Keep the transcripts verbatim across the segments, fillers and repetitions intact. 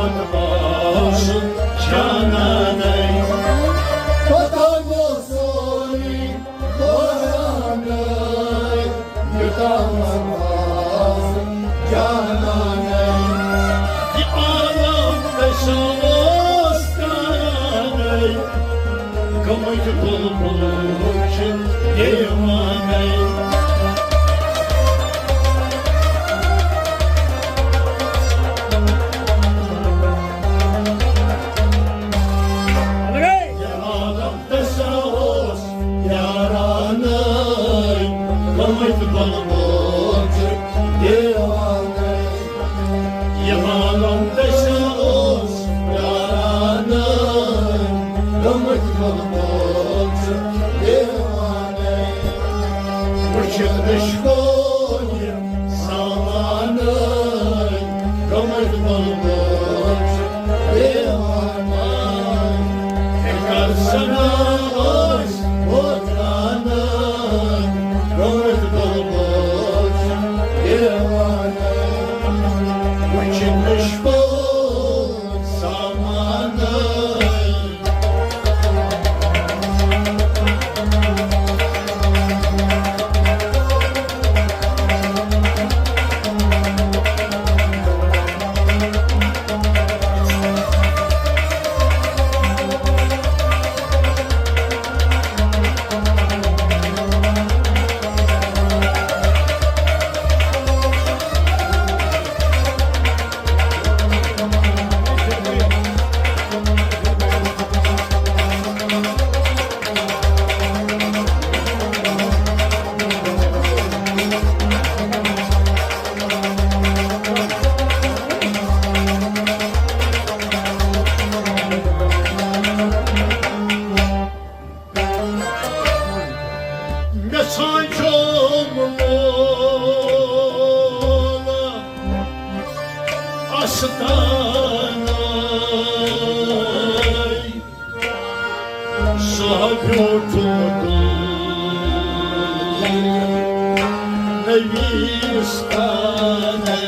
آسُن جانانَے۔ پتہ گوٚو سورُے قرآنَے، یوٚتام آسُن جانانَے۔ یہِ عالم تَسا اوس کرانَے، گٔمٕتۍ بُلبُل چھِ دیوانَے۔ یہِ عالم تَسا اوس یارانَے، گٔمٕتۍ بُلبُل چھِ دیوانَے۔ یہِ عالم تَسا اوس یارانَے، گٔمٕتۍ بُلبُل چھِ دیوانَے۔ وٕچھِتھ رِشکو یہِ سامانَے، گٔمٕتۍ بُلبُل چھِ دیوانَے۔ فِکر سنا ٲسۍ اوترانَے، گٔمٕتۍ بُلبُل چھِ دیوانَے۔ وٕچھِتھ رِشکو سامانَے۔ مےٚ سانٛجوم لول اَستانَے۔ سُہ بیوٗٹھ دوٗر نٔوِس تانَے۔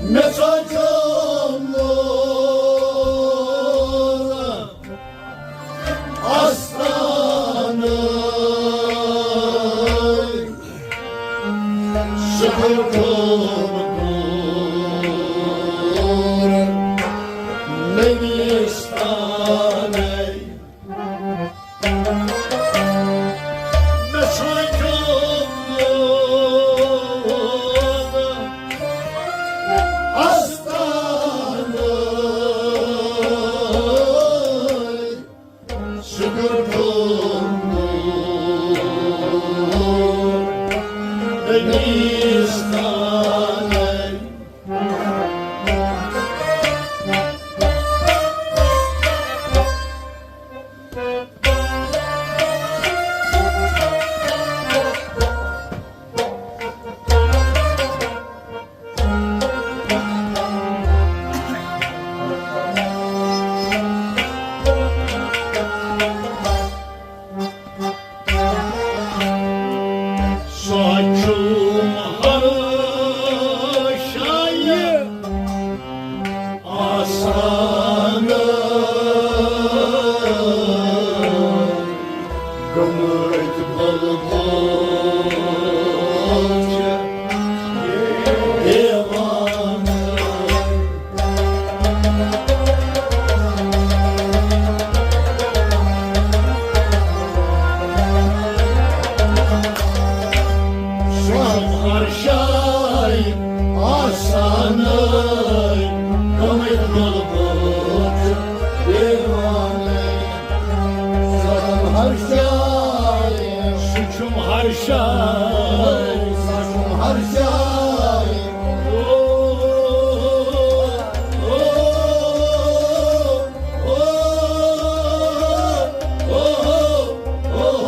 مےٚ سانٛجوم لول اَستانَے۔ سُہ گوٚو دوٗر نٔوِس تانَے۔ مےٚ سانٛجوم لول اَستانَے۔ سُہ گوٚو دوٗر نٔوِس تانَے۔ سۄ چھُم ہر جایہِ آسان گٔمٕتۍ بُلبُل چھِ دیوانہٕ۔ سۄ ہر جایہِ آسان گٔمٕتۍ بُلبُل چھِ دیوانہٕ۔ سۄ ہر جایہِ، سُہ چھُم ہر جایہِ، سۄ چھُم ہر جایہِ۔ او، او، او، او، او، او۔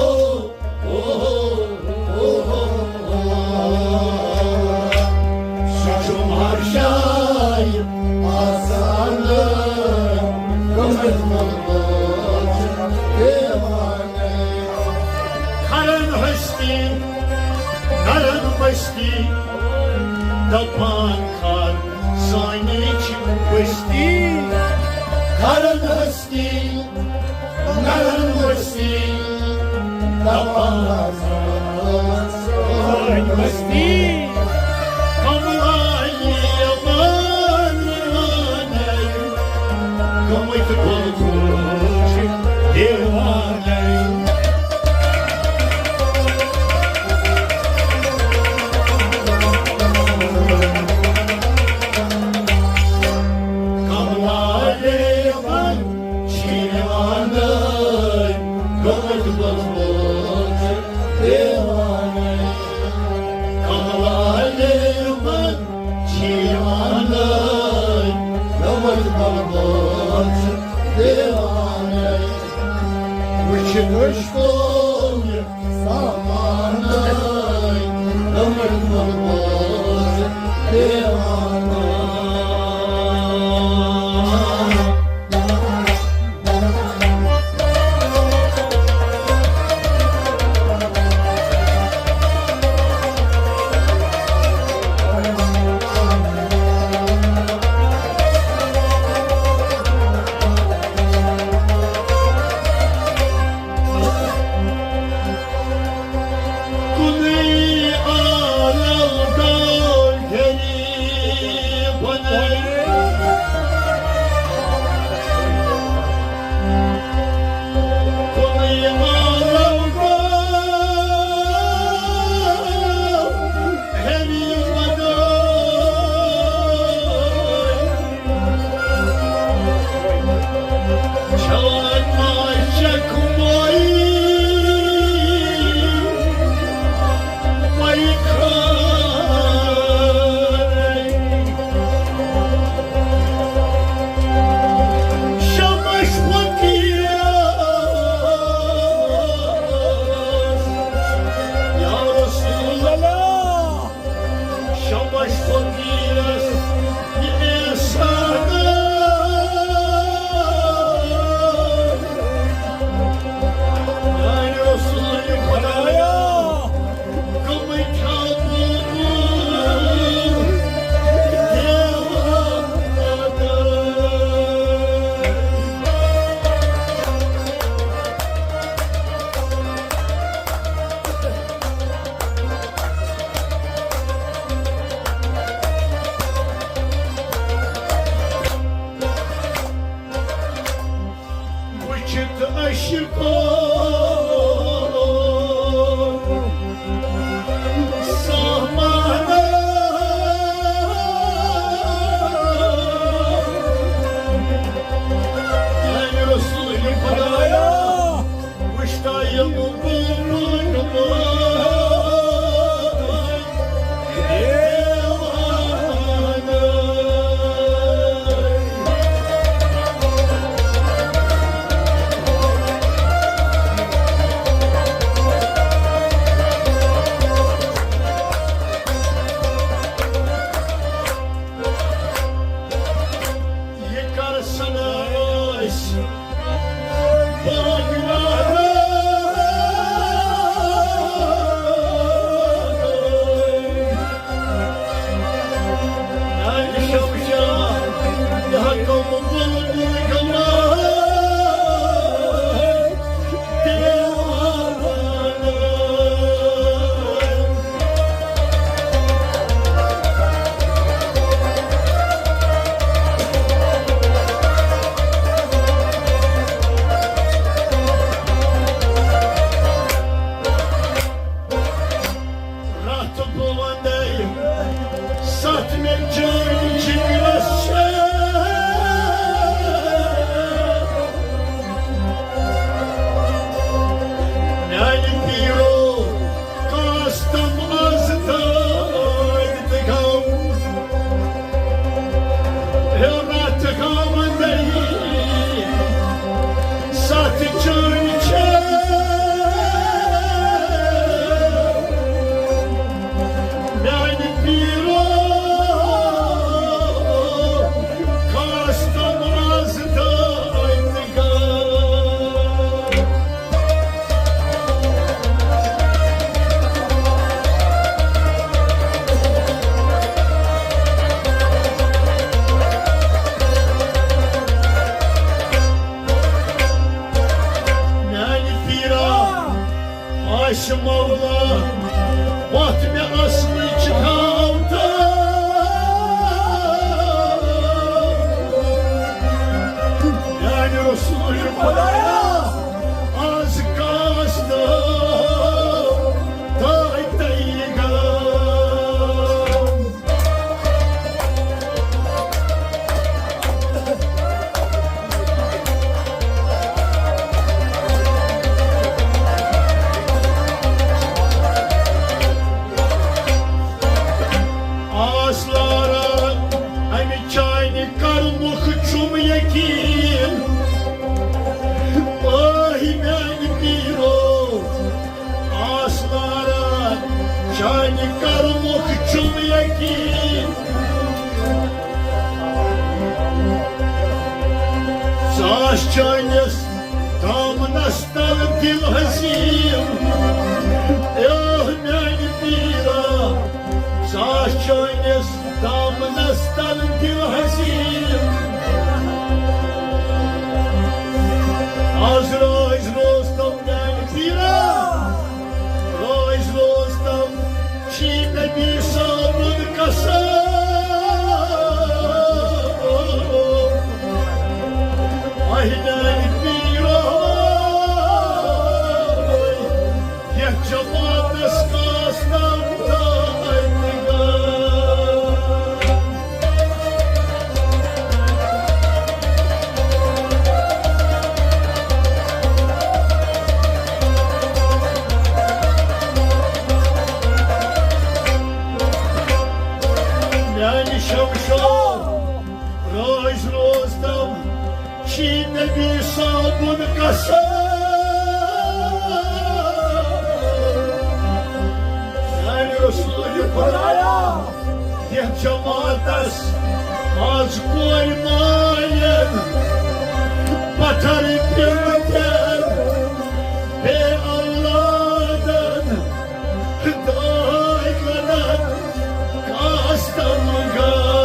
سُہ چھُم ہر جایہِ آسان گٔمٕتۍ بُلبُل چھِ دیوانہٕ۔ کھرن ہستی، نرن بستی، دپان کر سانِچ بستی، کرن ہستی، کرن بستی، دپان کر سانِچ بستی۔ کملانی یوان یوان گٔمٕتۍ بُلبُل چھِ دیوانَے۔ کملالے یِوان چھِ دیوانَے، گٔمٕتۍ بُلبُل چھِ دیوانَے۔ کملالے یِوان چھِ دیوانَے، گٔمٕتۍ بُلبُل چھِ دیوانَے۔ وٕچھِتھ أسۍ قومہِ سامانَے، گٔمٕتۍ بُلبُل چھِ دیوانَے۔ کُنُے عالم دار غریبن۔ کُنُے عالم دار غریبن۔ چلان ما چکمائی مئی کھائی۔ شمس فقیر یا رسول اللہ۔ شمس فقیرس یہِ احسان۔ میانہِ رسول خدایا، کمٕے چھا بُلبُل دیوانہٕ۔ وٕچھِتھ عشقو سامان۔ میانہِ رسول خدایا، وٕچھتا یِم بُلبُل گوٚمُت دیوانہٕ۔ یہِ کر سنا ٲسۍ۔ راتھ بہٕ وَندَے ستھ مےٚ چٲنۍ جِگرَس چھےٚ۔ میانہِ پیٖرو کاستم از دٲدۍ تہٕ غم۔ ہیوٚر راتھ غم دٔری ستھ چٲنۍ چھےٚ۔ میانہِ پیٖرو چٲنِس دامنس تل دل حزیٖن۔ اے میانہِ پیٖرا، ژاہ چٲنِس دامنس تل دل حزیٖن۔ از رٲزۍ روزتم میانہِ پیٖرا، رٲزۍ روزتم، چھی نبی صٲبُن قسم۔ اے میانہِ پیٖرا، یتھ جماعتس کاستم داے نگار۔ میانہِ شمشو، رٲزۍ روزتم، چھی نبی صٲبُن قسم۔ میانہِ رسول خدایا، یتھ جماعتس از کورِ مالٮ۪ن پتھر پیوٚمتٮ۪ن بے اولادن داے گنن کاستم گام۔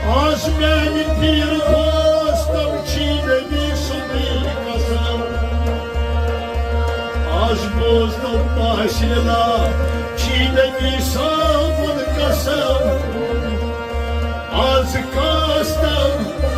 آز میانہِ پیٖر بوز تم چھی نبی سُنٛدٕے قسم۔ آز بوز تم محسن اللہ چھی نبی صٲبُن قسم۔ آز کاستم